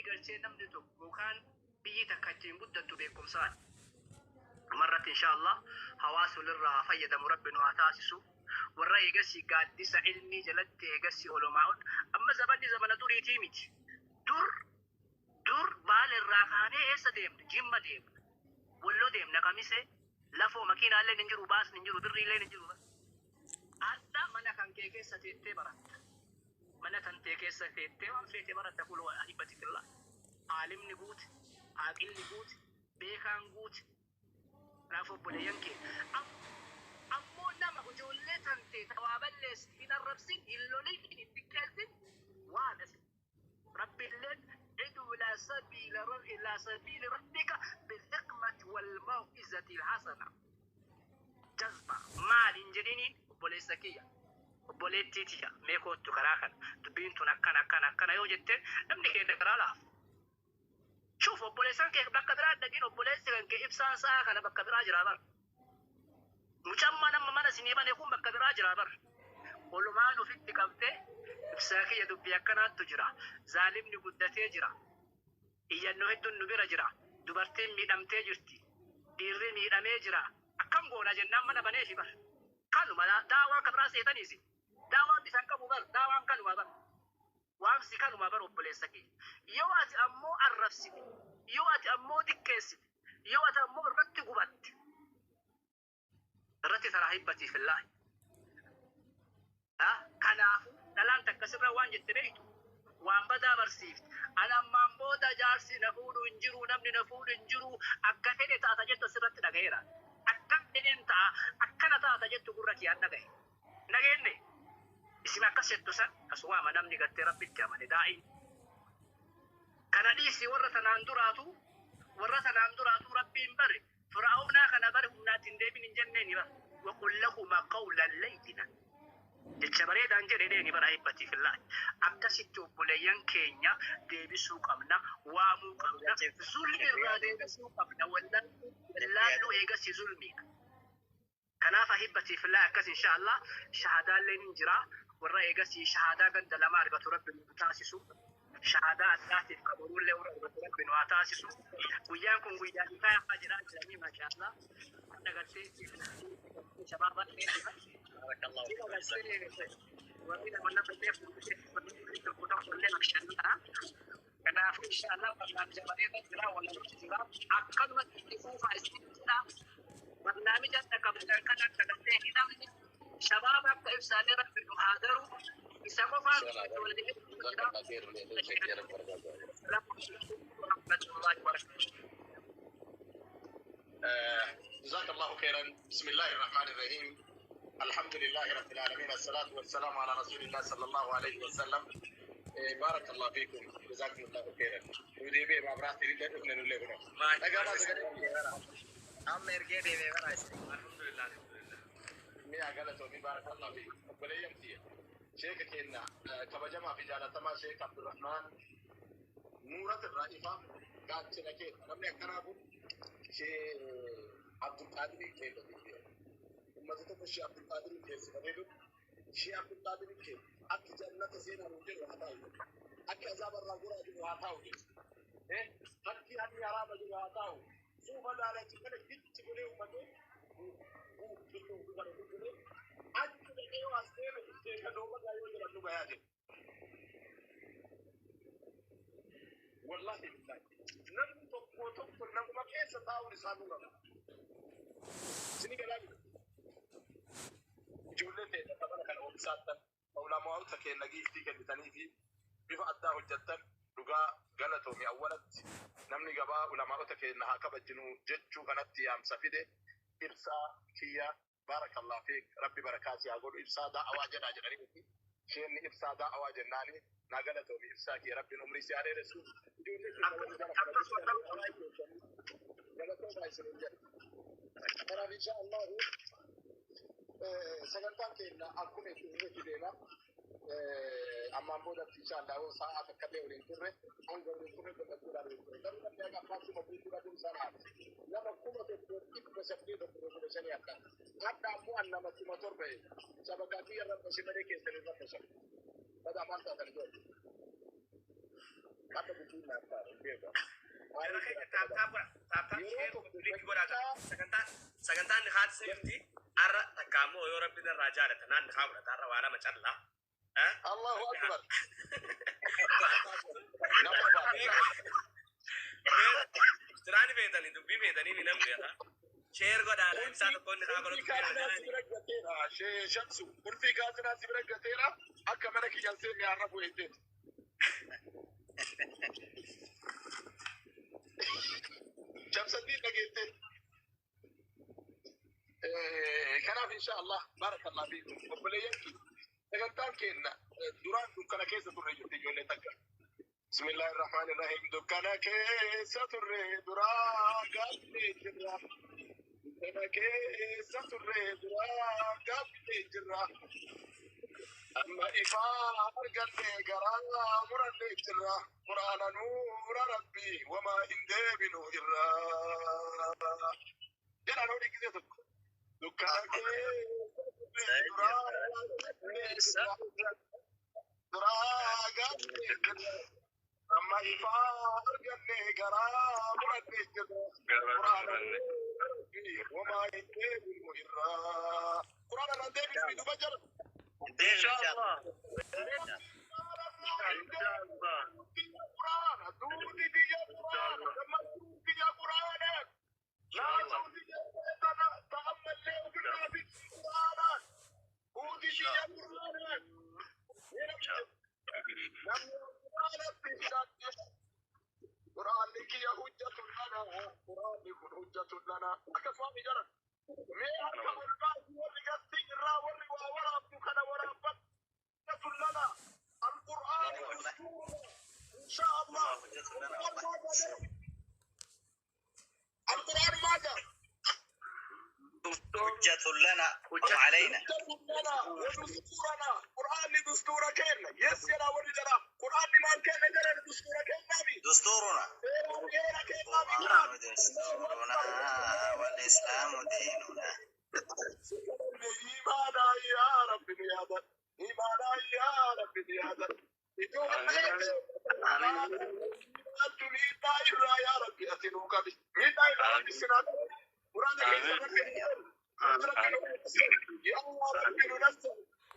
Wanni gartee namni tokko yookaan biyyi takka ittiin guddattu beekumsaan. Dhumarratti insha Allah hawaasa walirraa haa fayyadamu, Rabbi nu haa taasisu. Warra eegasii gaaddisa ilmii jalatti eegasii olomaa'uun amma zabanni zamana duriitii miti. Dur dur Baale irraa kaanee eessa deemna? Jimma deemna. Wallo deemna, Kamisee. Lafoo makiinaalleen hin jiru, baasni hin jiru, birriilleen hin jiru. Hadha mana kan kee keessa teettee baratta. Mana tantee keessa teettee waan feete baratta. Kuloo ahibati fillah. Aalimni guute, aaqilli guute, beekaan guute. Kanaaf obboleeyyan kee ammoo nama ijoollee tantee ta waa balleessite hin arrabsin, hin lolin, hin xiqqeessin. Waan Rabbiilleen id'u ilaa sabiila ilaa sabiili rabbika bilhikmati wal maw'izati alhasana. Jazba maal hin jedhiniin, obboleessa kiyya, obboleettii tiyya, mee koottu karaa kana, dubbiin tun akkana akkana akkana yoo jetteen, namni keenya karaa laafa. Shuuf, obboleessan kee bakka biraa hin dhaqin, obboleessi kan kee Ibsaan sa'aa kana bakka biraa jira bar. Mucammaan amma mana isinii bane kun bakka biraa jira bar. Olumaan ofitti qabdee, "Ibsaa kiyya, dubbii akkanaattu jira. Zaalimni guddatee jira. Iyyannoo hedduun nu bira jira. Dubartiin miidhamtee jirti. Dhiirri miidhamee jira. Akkam goona?" jennaan mana baneefi bar. Kanuma daawaan kan biraa seetaniisi. Daawaan bisan qabu bar. Daawaan kanuma bar. Waamsi kanuma bar, obboleessa kiyya. Yoo ati ammoo arrabsite, yoo ati ammoo xiqqeessite, yoo ati ammoo irratti gubatte, irratti taraa hibbatii fillaahi. Kanaafuu dhalaan takka sirra waan jette beektu, waan badaa barsiifte. "Ana ammaan booda jaarsi na fuudhu hin jiru, namni na fuudhu hin jiru, akka fedhe taata" jettu asirratti dhagaheera. "Akka fedhen ta'a, akkana taata" jettu gurra kiyyaan dhagahe. Dhageenne isin akkas jettu san as waama namni gartee Rabbitti amane daa'iin. Kana dhiisi, warra tanaan duraatu, warra tanaan duraatu Rabbiin bare Fir'aawnaa kana bare humnaatti hin deebin hin jenneeni bar. Waqul lahumaa qawlan layyina. Jecha bareedaan jedhe deeni bara ahibbatii fillaahi. Akkasitti obboleeyyan keenya deebisuu qabna, waamuu qabna, zulmi irraa deebisuu qabna, wallaallu eegasi zulmiidha. Kanaaf ahibbatii fillaahi akkas insha Allah shahadaalleen hin jira. Warra eegasii shahadaa ganda lama argatu Rabbi nu taasisu. Shahadaa addaatiif qabaruullee warra argatu Rabbi nu haa taasisu. Guyyaan kun guyyaa nikayaa jedhaa jiranii, maasha Allah. Hadha gartee shabaabaa jira. Warri nama nama illee fuudhee tokko tokko illee, maasha Allah. Kanaafuu insha Allah barnaamija bareedaa jira, walalootu jira. Akkanumatti itti fufaa isin jedha. Barnaamija adda qabdan kan akka gartee hidhamni shabaaba akka Ibsaalee Rabbi nu haa garu. Isa qofaa miti, ijoollee hedduu jira. Rahmatullahi wa barakatuh. جزاك الله خيرا. بسم الله الرحمن الرحيم. الحمد لله رب العالمين، الصلاة والسلام على رسول الله صلى الله عليه وسلم. بارك الله فيكم، جزاكم الله خيرا. ودي ما براتي لله ابن الله هنا. Amma ergee deemee bara isin. Alhamdulillah, alhamdulillah. Mi'a galatoomii, بارك الله فيك. Obboleeyyan, sheeka keenya kabajamaa fi jaalatamaa Sheek Abdurrahmaan Nuurat irraa ifa gaachana keenya. Namni akkanaa kun Shee Abdulqaadirii keenya jechuudha. Uummata tokko Shee Abdulqaadirii keessifamee jiru. Shee Abdulqaadirii keenya akki jannata seenaa nuun jedhu haa ta'u jedhu. Akki azaaba irraa goraa jiru haa ta'u jedhu. Akki hanni haraama jiru haa ta'u. Suufa daalachi kana gichi godhee uummatee jechuun kana gurguree achi dhaqee yoo as deeme sheeka doomataa yoo jedhan nu bayaa jedhu. Wallahi billahi. Namni tokko tokko namuma keessa taa'uun isaa nurra. Isin galaa jiru. Ijoollee teenya tapana kana oomishaattan, ulamoota keenya giiftii kennitanii fi bifa addaa hojjettan, dhugaa galatoomi. Awwalatti namni gabaa ulamaa'ota keenya haa kabajinu jechuu kanatti yaamsa fide Ibsaa kiyya, baarakallah fiik, Rabbi barakaa si haa godhu. Ibsaa Daa'awaa jedhaa jedhanii miti isheenni Ibsaa Daa'awaa jennaani. Naa galatoomi, Ibsaa kiyya, Rabbiin umrii si haa dheeressu. Ijoollee keenya warri gara kana jirtan galatoomaa isiniin jedha. Kanaaf insha Allahu sagantaan keenya akkuma itti fufetti deema. Ammaan boodatti insha Allah yoo sa'aa takka illee waliin turre, hanga waliin turre gammachuudhaan waliin turre. Garuu namni haga ammaa 10,000 dhabuun isaan haala. Nama 1815 akka. Hadha ammoo an nama 7,000 shabakaa kiyya irra basi malee keessan irra basan. Badaa maal taatan ijoollee? Akka bultiin naaf taate hin beeku. Jara keenya tap tap godha. Tap tap share link godhaa. Sagantaan ni haati sirti. Arra takka ammoo yoo rabbi irraa jaalata naan ni haa godhata arra waa lama callaa. Allahu akbar. Nama baate. Jiraani beetanii dubbii beetanii ni namni beeka. Share godhaa ibsaa tokko inni haa Qulfii godhatu. kaasinaa si bira gateera. Shamsu qulfii kaasinaa si bira gateera. Akka mana kiyyan seenne har'a bu'eetteeti. Shamsaddiin dhageette. Kanaaf insha Allah barakallah fiikum obboleeyyan kiyya. Sagantaan keenya duraan dukkana keessa turre jirti ijoollee takka. Bismillahir Rahmanir Rahim. Dukkana keessa turre duraa gaaffii jirra. Dukkana keessa turre duraa gaaffii jirra. Amma ifaa arganne garaa muranne jirra. Quraana nuura Rabbi wamaa hin deebinu irraa. Jedhaan hodhi gisee tokko. Dukkana keessa turre duraa gaaffii jirra. Duraa gaaffii jirra. Amma ifaa arganne garaa muranne jirra. Quraana nuura Rabbi wamaa hin deebinu irraa. Quraana nan deebinu duba jala. Inshallah. القرآن دستورنا إن شاء الله. القرآن ماذا؟ حجة لنا وعلينا. حجة لنا ودستورنا. قرآن دستور كينا يس يا ولد لنا قرآن ما كان جرى دستور كينا بي دستورنا. كينا كينا بي. القرآن دستورنا والإسلام ديننا. إيمانا يا رب يا ذا إيمانا يا رب يا ذا يا ربي أتنوك بي يا ربي ننصر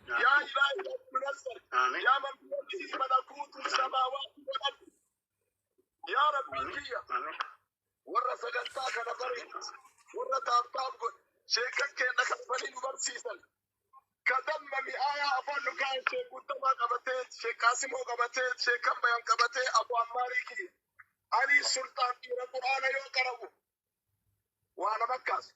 يا إلهي ننصر يا من بيده ملكوت السماوات والأرض يا ربي فيا warra sagantaa kana bareedu warra tap tap godhe sheekan keenya kanfalii nu barsiisan ka damma mi'aayaa afaan nu kaa'e sheek Guttamaa qabatee, sheek Qaasimoo qabatee, sheekan Bayan qabatee, Abu Ammaarii kiyya Ali Sultaan dhiira quraana yoo qara'u waa nama kaasu.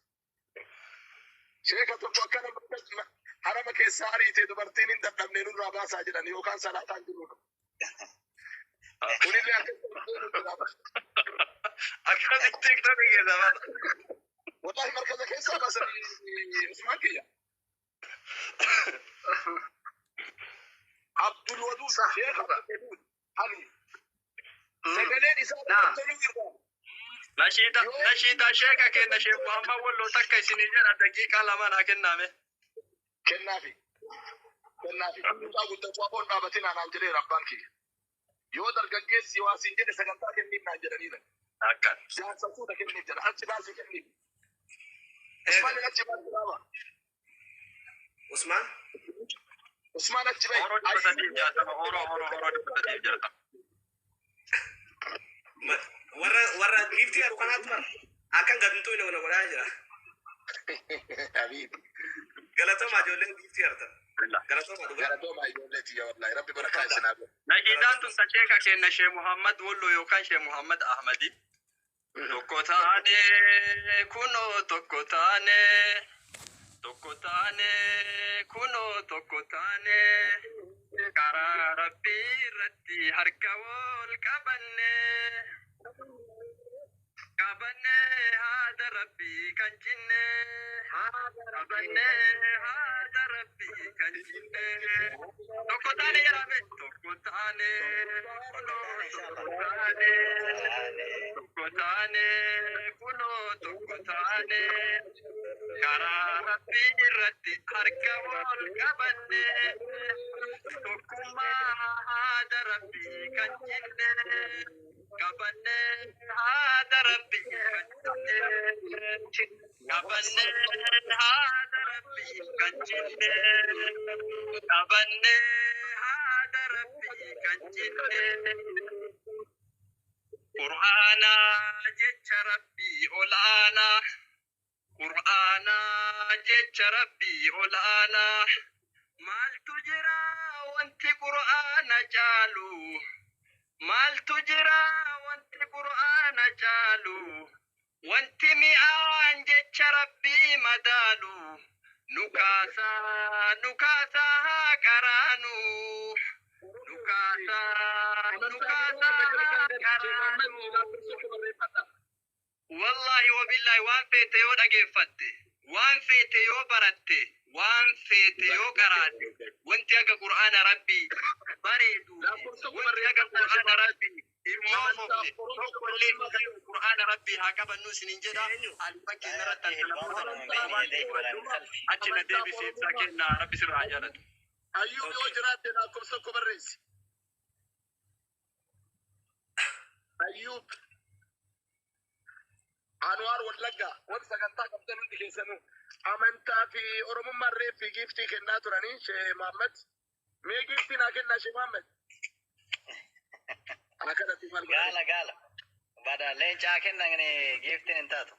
Sheeka tokko akkana harama keessaa ariitee dubartiin hin dadhabne nurraa baasaa jedhan yookaan salaataan jiru. Kunillee akkasuma. Akkasitti TikTokii keessa baasa. Wallahi markaza keessaa baasanii Usmaan kiyya. Abdul Wadud, Sheekh Abdul Wadud Ali. Sagaleen isaa toluu irraa. Nashiida nashiida sheeka kenna Sheekh Muhammad Walloo takka isinii jedha daqiiqaa lama naa kenname. Kennaafi. Kennaafi. Mucaa guddachuu aboon dhaabatinaa naan jedheera abbaan kiyya. Yoo dargaggeessi waa siin jedhe sagantaa kenniif naan jedhaniira. Akkan. Jaarsa fuudha kenniif jedha. Achi baasii kenniif. Usmaan achi baasii dhaaba. Usmaan. Usmaan achi bahi. Oroo 360 oroo 360. Warra giiftii qabu kanaatu bara akkan gadumtuu inni na godhaa jira. Habiibi. Galatoomaa ijoolleen giiftii hartan. Galatoomaa dhugaa. Galatoomaa ijoollee tiyya wallahi. Rabbi barakaa isin haa godhu. Nashiidaan tun ta sheeka kenna Sheekh Muhammad Walloo yookaan Sheekh Muhammad Ahmadi. Tokko taane kunoo tokko taane tokko taane kunoo tokko taane karaa rabbii irratti harka wal qabanne qabanne haada rabbii kan cinne qabanne haada rabbii kan cinne tokko taane jedhame tokko taane kunoo tokko taane tokko taane kunoo tokko taane karaa Karaa Rabbii irratti harka wal qabanne, tokkummaa haada Rabbii kan cinne, qabanne haada Rabbii kan cinne, qabanne haada Rabbii kan cinne, qabanne haada Rabbii kan cinne. Qur'aana jecha Rabbii ol aanaa, Qur'aana jecha Rabbii ol aanaa. Maaltu jira wanti Qur'aana caalu? Maaltu jira wanti Qur'aana caalu? Wanti mi'aan jecha Rabbii madaalu. Nu kaasaa, nu kaasaa haa qaraanu. Nu kaasaa, nu kaasaa haa qaraanu. Wallaahi wabillahi, waan feete yoo dhageeffatte, waan feete yoo baratte, waan feete yoo qaraate, wanti akka Qur'aana Rabbii bareedu, wanti akka Qur'aana Rabbii hin moofofne tokkollee hin jiru. Qur'aana Rabbii haa qabannu isiniin jedha. Ani fakkeenya irratti achi na deebisee ibsaa kenna. Rabbi sirraa haa jaalatu. Ayyuub, yoo jiraatte lakkoofsa tokko barreessi. Ayyuub. Anwaar Wallaggaa, warri sagantaa qabdan hundi keessanuu, amantaa fi Oromummaan reeffi giiftii kennaa turanii. Shee Mahammad, mee giiftii naa kennaa, Shee Mahammad. Akkanatti maal godhani? Gaala gaala. Bada leencaa kennan giiftiin hin taatu.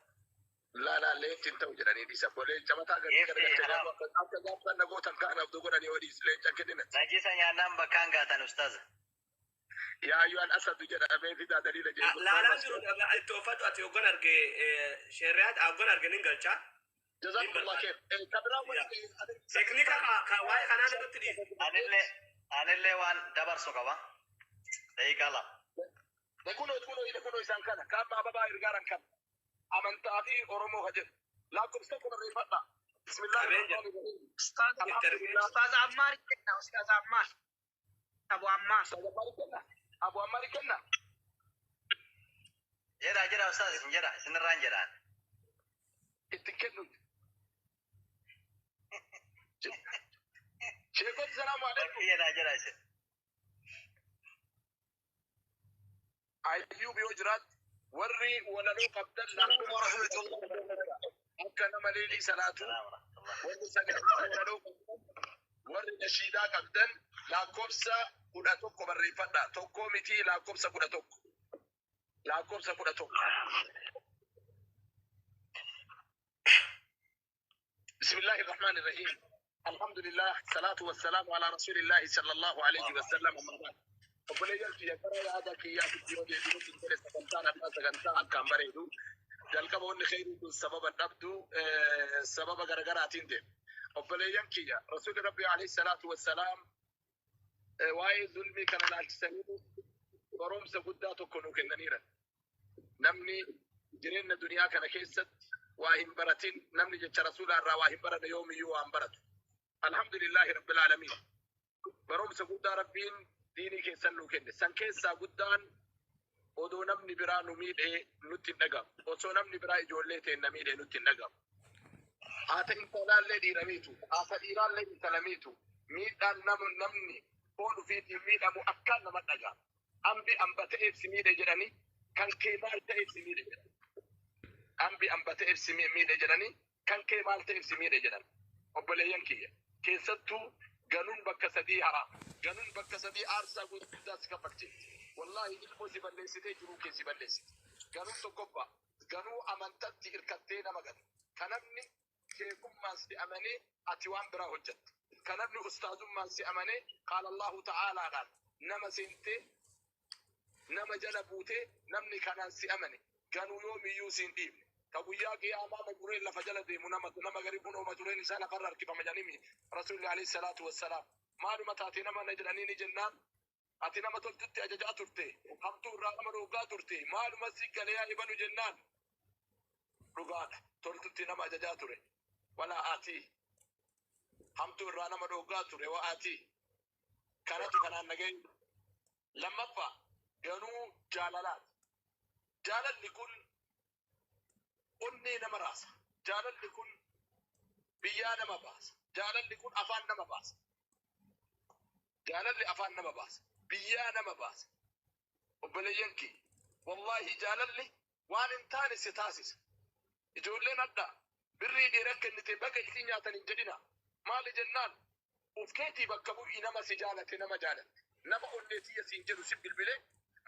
Laa laa, leenci hin ta'u jedhanii dhiisa. Leenca mataa gadi Giiftii garagalchanii haraam. akka gaafa na gootan kaanaaf godhanii yoo dhiis leenca kenninati. Najisa nyaannaan bakkaan gaatan, ustaaza. Yaa ayyuhal asadu jedhamee fidaa daliila jedhu. Laalaan jiru itti uffadhu ati hoggan arge sheerriyaat hoggan arge nin galcha. Jazakumullah khair. Kabiraa wanti Teknika ka waa'ee kanaa irratti dhiisi. Anillee waan dabarsu qaba. Daqiiqaa 2. Kunoo kunoo kunoo, isaan kana kaabba ababaa ergaaran kana amantaa fi Oromoo ka jedhu lakkoofsa tokko barreeffadha. Bismillaahi rahmaani rahiim. Alhamdulillah. Ustaz Ammar kenna, Ustaz Ammar. Abu Ammar. Abu kenna. Abu Ammar kenna. Jedha jedha, ustaaz, isin jedha, isinirraan jedhaan. Itti kennu. Sheekot, salaamu alaikum. Jedha jedha isin. Ayyuub yoo jiraat, warri walaloo qabdan akka nama leelii salaatu, warri sagantaa walaloo qabdan, warri nashiidaa qabdan, lakkoofsa 11 barreeffadha. Tokkoo miti, lakkoofsa 11. Lakkoofsa 11. بسم الله الرحمن الرحيم، الحمد لله، الصلاة والسلام على رسول الله صلى الله عليه وسلم، أما بعد. Obboleeyyan kiyya, gara yaada kiyyaatti yoo deebinutti jedhe, sagantaan addaa sagantaa akkaan bareedu. Jalqaba wanni kheyrii kun sababa dhabdu sababa garagaraatiin deema. Obboleeyyan kiyya, Rasuulli Rabbi alayhi salaatu wassalaam waa'ee zulmii kana laalchisanii barumsa guddaa tokko nuu kennaniiran. Namni jireenya duniyaa kana keessatti waa hin baratin, namni jecha rasuulaa irraa waa hin baranne, yoomiyyuu waa hin baratu. Alhamdulillahi rabbil aalamiin. Barumsa guddaa Rabbiin diinii keessan nuu kenne. San keessaa guddaan, odoo namni biraa nu miidhee nutti hin dhagamu. Osoo namni biraa ijoollee ta'e miidhee nutti hin dhagamu. Haata intalaallee dhiiramiitu, haata dhiiraallee intalamiitu, miidhaan namni foon ofiitiin miidhamu akkaan nama dhaga'ama. Ambi amba ta'eef si miidhe jedhanii, kan kee maal ta'eef si miidhe jedhan. Ambi amba ta'eef si miidhe jedhanii, kan kee maal ta'eef si miidhe jedhan. Obboleeyyan kiyya, keessattuu ganuun bakka sadii haraam. Ganuun bakka sadii aarsaa guddaa si kaffalchiifti. Wallaahi, ilmoo si balleessitee, jiruu kee si balleessiti. Ganuun tokkoffaa, ganuu amantatti hirkattee nama gata. Ka namni sheekummaan si amanee ati waan biraa hojjetta. Ka namni ustaazummaan si amanee qaala Allahu ta'aalaadhaan nama seentee, nama jala buutee, namni kanaan si amane ganuu yoomiyyuu siin dhiibne. Ka guyyaa qiyaamaa majureen lafa jala deemu, nama gari kunoo majureen isaa lafarra harkifama jedhanii, Rasuulli alayhi salaatu wassalaam maaluma taatee nama na jedhanii ni jennaan, ati nama toltutti ajajaa turte, hamtuu irraa nama dhoogaa turte, maaluma si galee yaa ibanu jennaan, dhugaadha, toltutti nama ajajaa ture, walaa ati hamtuu irraa nama dhoogaa ture, wa'aati kanatu kanaan nageenyu. Lammaffaa, ganuu jaalalaati. Jaalalli kun onnee nama raasa. Jaalalli kun Biyyaa nama baasa. Jaalalli kun afaan nama baasa. Jaalalli afaan nama baasa. Biyyaa nama baasa. Obboleeyyan kiyya. Wallaahi jaalalli waan hin taane si taasisa. Ijoolleen adda birrii dhiira kennite baga isin nyaatan hin jedhina. Maali jennaan uf keetii bakka bu'ii nama si jaalate nama jaalatte. Nama onnee tiyya siin jedhu si bilbilee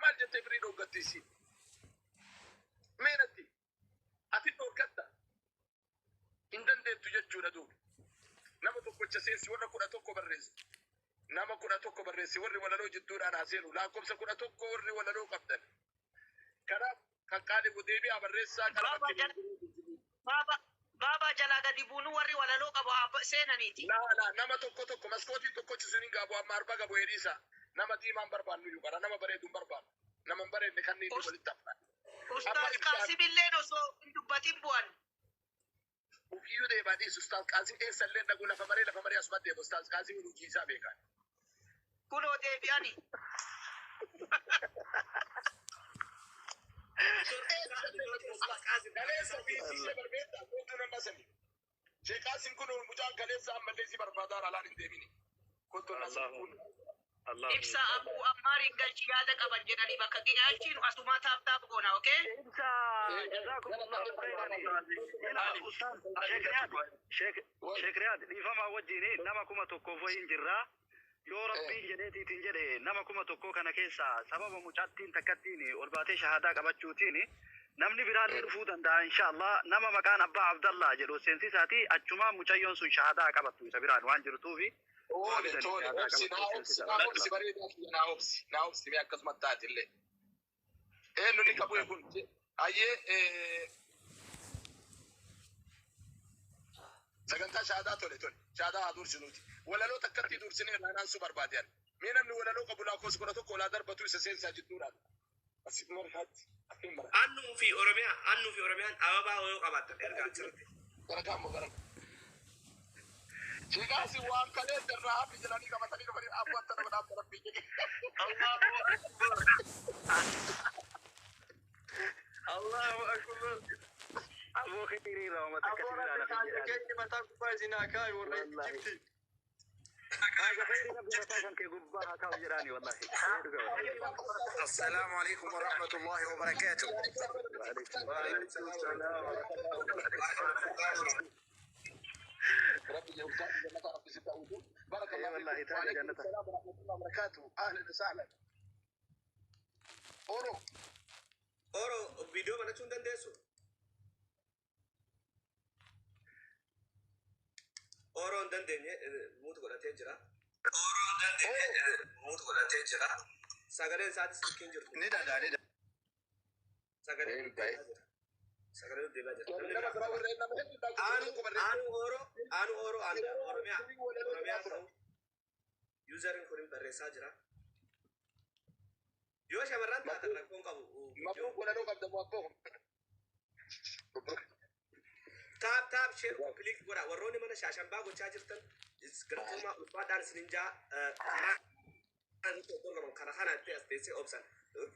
maal jettee birrii dhooggatte isiin. Meenatti ati dhooggatta hin dandeettu jechuudha duuba. Nama tokkocha seensi warra 11 barreessu. Nama 11 barreessi warri walaloo jidduudhaan haa seenu. Lakkoofsa 11 warri walaloo qabdan. Kanaaf kan qaalibu deebi'aa barreessaa Baaba jala baaba baaba jalaa gadi buunu warri walaloo qabu haa seenaniiti. Laa laa nama tokko tokko maskootiin tokkochi sun hin gaabu amma arba gabu hediisa. Nama diimaan barbaannu iyyuu qara nama bareedu hin barbaannu. Nama hin bareedne kan inni walitti hafna. Amma Ustaaz ibsaan Qaasimilleen osoo hin dubbatin bu'an. Ufiyyuu deemaa dhiisu Ustaaz Qaasim eessallee dhaqu lafa maree lafa maree asuma deema Ustaaz Qaasim hojii isaa beekaa. Kunoo deebi'ani. Kaleessa fiisisee barbeetta kootu nama sani. Sheekh Qaasim kun mucaan kaleessa ammallee si barbaadaa alaan hin deemini. Kootu nama sani kun. Ibsa Abu Ammaariin galchi yaada qaban jedhanii bakka galchiinu asumaa taap taap goona, okay? Ibsa jazakumullahu khairan. Ila ustaz Sheikh Riyad, Sheikh Riyad dhiifama wajjin nama 1000 wayiin jirra. Yoo rabbiin jedheetiitiin jedhe nama 1000 kana keessa sababa mucattiin takkattiin ol baatee shahadaa qabachuutiin namni biraallee dhufuu danda'a inshallah. Nama maqaan Abbaa Abdallah jedhu seensisaati achumaa mucayyoon sun shahadaa qabattu isa biraan waan jirtuufi Tole tole obsi naa obsi naa obsi bareedaa kiyya naa obsi naa obsi mee akkasuma taate illee. Eenyu ni qabu kun ayyee sagantaa shaadaa tole tole shaadaa haa dursinuuti. Walaloo takkatti dursinee irraa su barbaade. Mee namni walaloo qabu lakkoofsa 11 olaa darbatu isa seensaa jidduudhaan. Asii marhaatti asiin mara. Annuu fi Oromiyaa annuu fi Oromiyaan ababaa yoo qabaattan ergaa achirratti. Gara kaammoo gara. Sheekaasi waan kalee irraa hafi jedhanii qabatanii dhufanii abboota nama dhaabba rabbii jedhe. Allahu akbar. Allahu akbar. Aboo khairii irraa uummata akkasii Aboo biraan rabbi hafi taaja jedhaan. keenya mataa gubbaa isin haa kaayu warra Wallahi. Ijipti. Haga khairii rabbi mataa kan kee gubbaa haa kaa'u jedhaani wallahi. Dhuga wallahi. السلام عليكم ورحمة الله وبركاته. وعليكم السلام. ربي يوزع جنة ربي ستة وجود بارك إيه الله والله فيكم تاج وعليكم جنة. السلام ورحمة الله وبركاته أهلا وسهلا أورو Oro viidiyoo banachuu hin dandeessu. Oro hin dandeenye muutu godhatee jira. Oro hin dandeenye muutu godhatee jira. Sagaleen isaatis silkiin jirtu. Ni dada ni dada. Sagaleen Eh, deebi'aa jira. Sagaleen deebi'aa jira. Namni nama biraa. biraa warreen nama hedduu Aanu barreessu aanu oro aanu oro aanu Oromiyaa Oromiyaa ta'u yuuzariin kun barreessaa jira. Yoo shamarran taatan rakkoon qabu. Mabruuk walaloo qabda bu'abboo. Taap taap share complete godha. Warroonni mana shaashambaa gochaa jirtan galatooma ulfaadhaan isinin jaa karaa karaa kanatti as teessee obsan.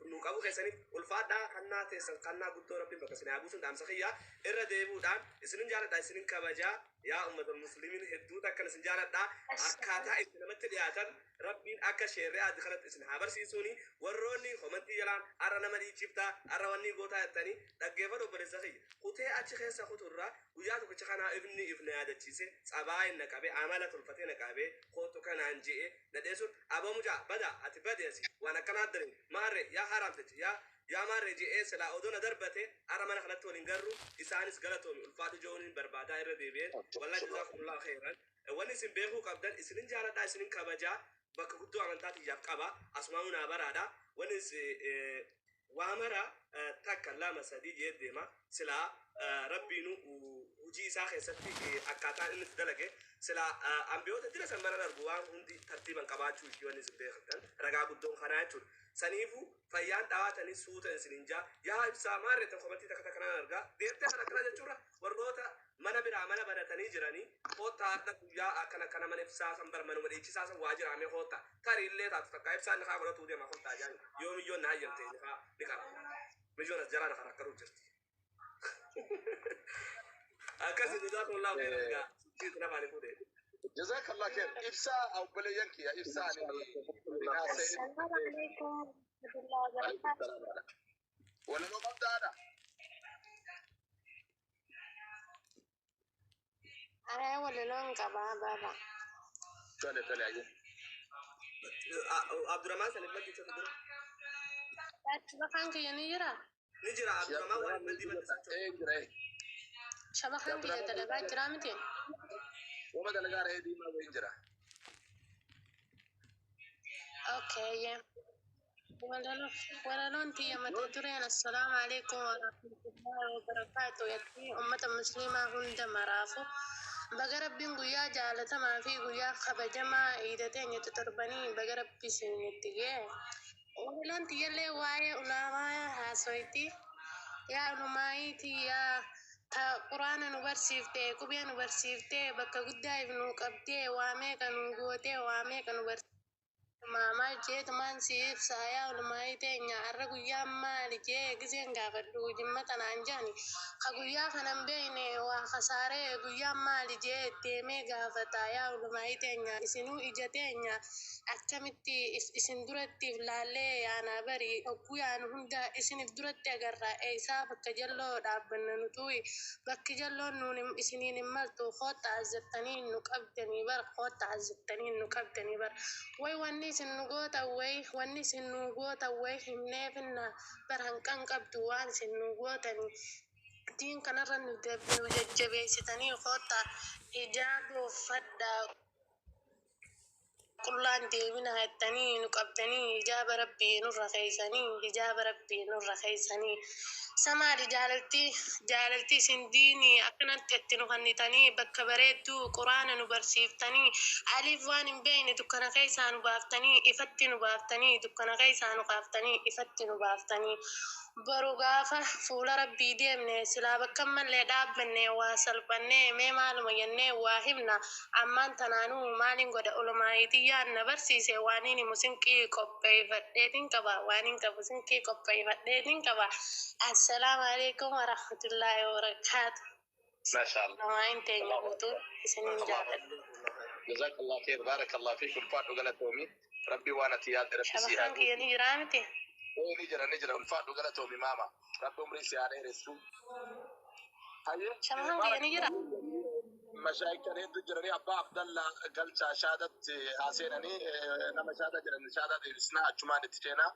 Nu qabu keessaniif ulfaadhaa kannaa teessan kannaa guddoo rabbiin bakka isin haa buusun dhaamsa kiyyaa irra deebi'uudhaan isinin jaaladha isinin kabajaa yaa ummata musliimiin hedduu takkan isin jaaladha akkaataa itti namatti dhiyaatan rabbiin akka sheerree adii kanatti isin haa barsiisuuni warroonni komantii jalaan arra nama dhiichiftaa arra wanni gootaa jettanii dhaggeeffadhu obboleessa kiyya kutee achi keessa kuturraa guyyaa tokkicha kanaa ifni ifna yaadachiise tsabaayin na qabee amala tolfatee na qabee kootu kanaan je'e na dheessuun aboo mucaa bada ati bade asi waan akkanaa daree maarre yaa haramtichi yaa yaa maarre je'ee silaa odoo na darbate arra mana kanatti waliin garru isaanis galatoomi ulfaatu jooniin barbaadaa irra deebi'een wallaa jazaakumullahu khairan wanni isin beekuu qabdan isinin jaaladhaa isinin kabajaa bakka guddoo amantaa tiyyaaf qaba asumaanuu naa baraadha wanni waa mara takka lama sadii jee deema silaa rabbiinu hojii isaa keessatti akkaataan inni itti dalage silaa ambiyoota dira san mana darbu waan hundi tartiiban qabaachuu ishii wanni isin beektan ragaa guddoon kanaa jechuudha. Saniifuu fayyaan dhawaatanii suuta isinin jaa yaa ibsaa maarreetan komantii takka takka nan argaa deemtee kana akkana jechuudha warroota mana biraa mana banatanii jiranii koottaa har'a guyyaa akkana akkana mana ibsaa san bar manuma dhiichisaa san waa jiraame koottaa tarii illee taatu takka ibsaan ni kaa godhatuu deema koottaa jaan yoo miyyoon na hayyamte ni kaa ni qara miyyoon as jalaa na karakkaruu jirti. Akkasi jazakumullahu khairan gaa. جزاك الله خير. إفسا أو بلينك يا إفسا السلام عليكم ورحمة الله وبركاته. ولا لو قمت أنا أنا ولا لون قبا بابا. تولي تولي عيون. عبد الرحمن سلم مدي تفضل. شبكان كي نجرا. نجرا عبد الرحمن وين مدي مدي. إيه نجرا إيه. شبكان كي تلقى جرامتي. وما تلقى رأي دي ما وين جرا. أوكي. ولالون تي متدرين السلام عليكم ورحمة الله وبركاته. يا أمة المسلمة هند مرافو. بقرب قيا جالة ما في قيا خبجما إيدتين يتتربني بقرب بسنتيه. ولالون تي اللي واي علماء هاسويتي يا علماء يا قرآن نبرسيفته كوبيا نبرسيفته بكا قداي نوكبته وامي كنوغوته وامي كنوبرسيفته. Mama jeet man siif saya ulumai teenya har'a guyyaa maali jee giseen gaafadhu jimma tanaan jaani ka guyyaa kanan beekne waa kasaaree guyyaa maali jee deemee gaafata yaa ulumai teenya isinuu ija teenya akkamitti isin durattiif laallee yaanaa bari hogguu yaanu hunda isiniif duratti agarra eessaa bakka jalloo dhaabbanna nutuyi bakki jalloon nuun isiniin hin maltu kootta azzattanii nu qabdanii bar kootta azzattanii nu qabdanii bar way wanni isin nu goota way wanni isin nu goota way himneefinna bar hanqan qabdu waan isin nu gootanii diin kanarra nu jajjabeessitanii kootta hijaaba uffadhaa qullaan deebina jettanii nu qabdanii hijaaba rabbii nurra keeysanii hijaaba rabbii nurra keeysanii samaali jaalalti jaalalti isin diinii akkanatti itti nu kennitanii bakka bareedduu quraana nu barsiiftanii aliif waan hin beekne dukkana keessaa nu baaftanii ifatti nu baaftanii dukkana keessaa nu kaaftanii ifatti nu baaftanii boru gaafa fuula rabbii deemne silaa bakka mallee dhaabbanne waa salphannee mee maaluma jennee waa himna ammaan tanaanuu maaliin godha olomaayitii yaadna barsiise waan inni musinqii qopheeffadheetiin qaba waan hin qabu sinqii qopheeffadheetiin qaba. السلام عليكم ورحمة الله وبركاته. ما شاء الله. ما أنت سنين جزاك الله خير بارك الله فيك الفاتو قالت ربي وانا تياد ربي سيها. شبحانك يا نجرامتي. نجرا نجرا الفاتو قالت ماما ربي عمري سيارة رسو. شبحانك يا نجرا. مشايخ كان جرني أبا عبد الله قال شهادة حسينني نما شهادة جرني شهادة إسنا أجمان تجينا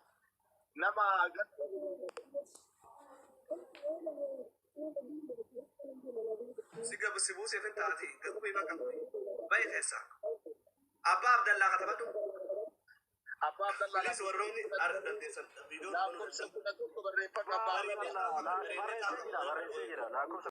نما Siga busi fin taati gubee bakka baay'ee keessa. Abbaa Abdallaa katabatu. Abbaa Abdallaa. Kunis warroonni arga dandeessan. Lakkoofsa 11 barreeffadhu abbaa Abdallaa. Barreessee jira barreessee jira lakkoofsa.